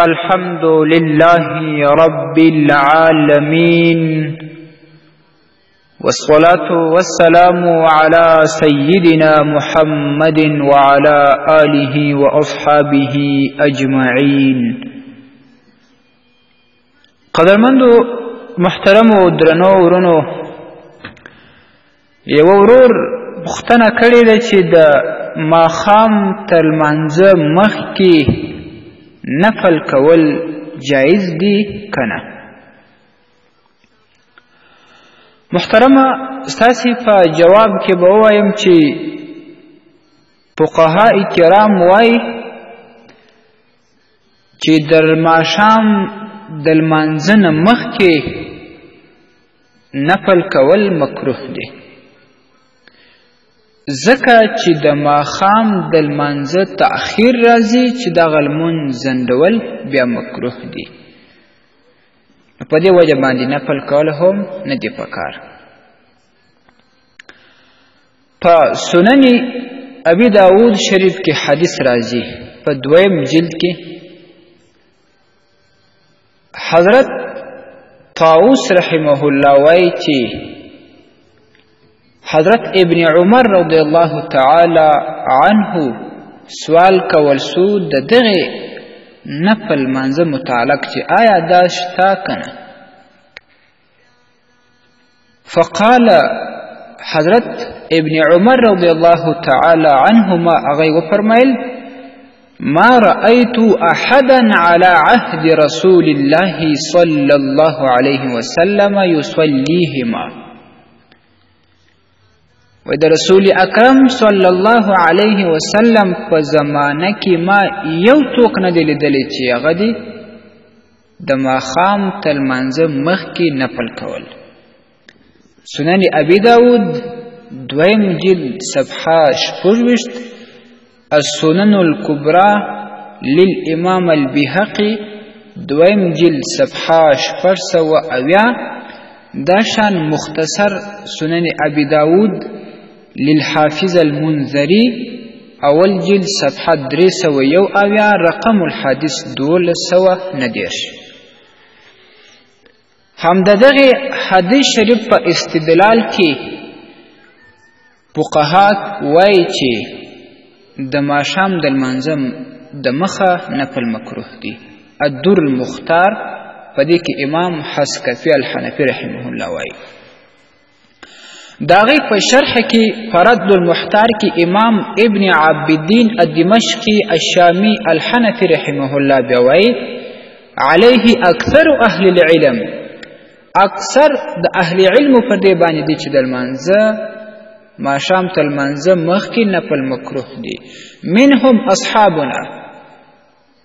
الحمد لله رب العالمين، والصلاة والسلام على سيدنا محمد وعلى آله وأصحابه أجمعين. قدرمندو محترمو درنو ورونو، یو ورور پوښتنه کړې ده چې د ماښام تر لمانځه مخکې نفل کول جایز دي که نه؟ محترمه، ستاسې په جواب کې به ووایم چې فقهاء کرام وایي چې د ماښام د لمانځه نه مخکې نفل کول مکروه دی، ځکه چې د ماښام د لمانځه تأخیر راځي چې دغه لمونځ ځنډول بیا مکروه دی. په دې وجه باندې نفل کول هم نه دی پکار. په سنن ابي داود شریف کې حدیث راځي په دویم جلد کې، حضرت طاووس رحمه الله وایي چې حضرت ابن عمر رضی الله تعالی عنه سوال کول سو د دغې نفل لمانځه متعلق چې آیا دا شته که نه؟ فقال حضرت ابن عمر رضی الله تعالی عنهما هغه وفرمایل: ما رأيت أحدا على عهد رسول الله صلى الله عليه وسلم يصليهما. و د رسول اکرم صلی الله علیه وسلم په زمانه کې ما یو څوک نه دی لیدلی چې هغه دي د ماښام تر لمانځه مخکې نفل کول. سنن ابي داود دویم جلد صفحه 26، السنن الكبرى للامام البیهقي دویم جلد صفحه 670، دا شان مختصر سنن ابي داود للحافظ المنذري اول جلد صفحه 371، رقم الحدیث 1239. هم د دغې حدیث شریف په استدلال کې فقها وایي چې د ماښام د لمانځه د مخه نفل مکروه دی. الدر المختار په دې کې امام حسکفي الحنفي رحمه الله وایي. د هغې په شرح کې فرد المختار کې امام ابن عابدین الدمشقي الشامي الحنفي رحمه الله بیا وایي: عليه اکثر اهل العلم، اکثر د اهل علم پر دې باندې دي چې د لمانځه ماښام ته لمانځه مخکې نفل مکروه دي. منهم اصحابنا،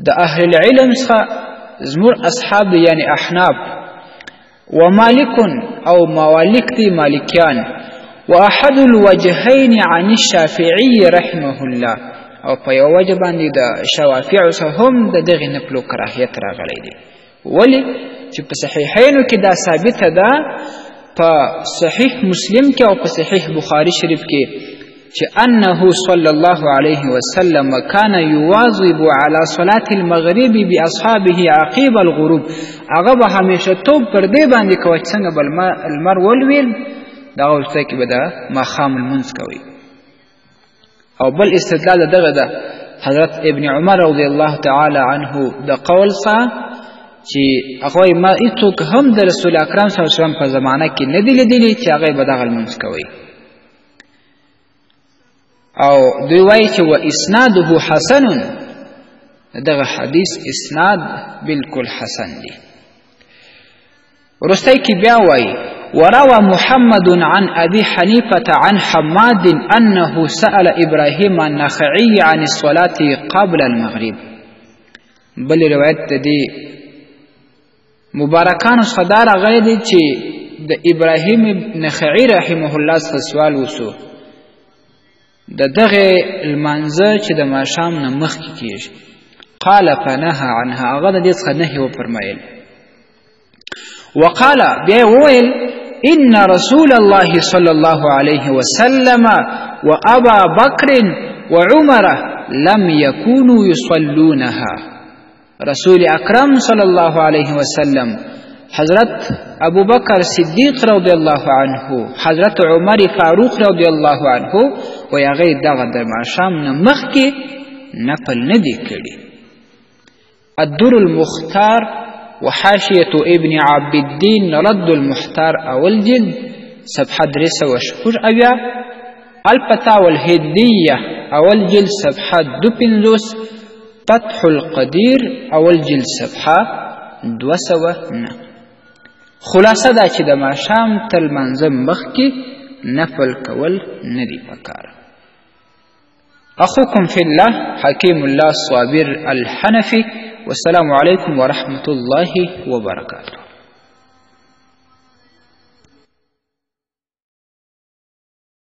د اهل العلم څخه زموږ اصحاب دي یعنی احناف، ومالک او موالک دي مالکیان، واحد الوجهین عن الشافعي رحمه الله، او په یو وجه باندې د شوافعو څخه هم د دغې نفلو کراهیت راغلی دی. ولې چې په صحیحینو کې دا ثابته ده، په صحیح مسلم کې او په صحیح بخاري شریف کې، چې انه صلی الله علیه وسلم کان یواظب علی صلاة المغرب باصحابه عقیب الغروب. هغه به همیشه توب پر دې باندې کوه چې څنګه به لمر ولوېل دغه وروسته کې به د ماښام لمونځ کوي. او بل استدلال دغه ده حضرت ابن عمر رضی الله تعالی عنه د قول څخه چې هغه ما هیڅوک هم د رسول اکرم صلی الله علیه وسلم په زمانه کې نه دي لیدلي چې هغه به دغه لمونځ کوي. او دوی وایي چې و اسناده حسن، دغه حدیث اسناد بالکل حسن دی. وروستی کې بیا وایي: وروى محمد عن أبي حنيفة عن حماد أنه سأل إبراهيم النخعي عن الصلاة قبل المغرب. بل روایت د دې مبارکانو څخه دا راغلی دی چې د ابراهیم نخعي رحمه الله څخه سوال وسو د دغې لمانځه چې د ماښام نه مخکې کیږي. قال فنهى عنها، هغه د دې څخه نهي وفرمایل. وقال بیا یې وویل: إن رسول الله صلى الله عليه وسلم وأبا بكر وعمر لم يكونوا يصلونها. رسول اکرم صلی الله علیه وسلم، حضرت ابو بکر صدیق رضی الله عنه، حضرت عمر فاروق رضی الله عنه، وایي هغوی دغه د ماښام نه مخکې نفل نه دی کړي. الدر المختار وحاشية ابن عبد الدين رد المحتار اول جلد صفحه 376، الفتاوى الهندية اول جلد صفحه 52، فتح القدیر اول جلد صفحه 209. خلاصه دا چې د ماښام تر لمانځه مخکې نفل کول نه دي پکار. اخوكم في الله حكيم الله الصابر الحنفي، والسلام عليكم ورحمة الله وبركاته.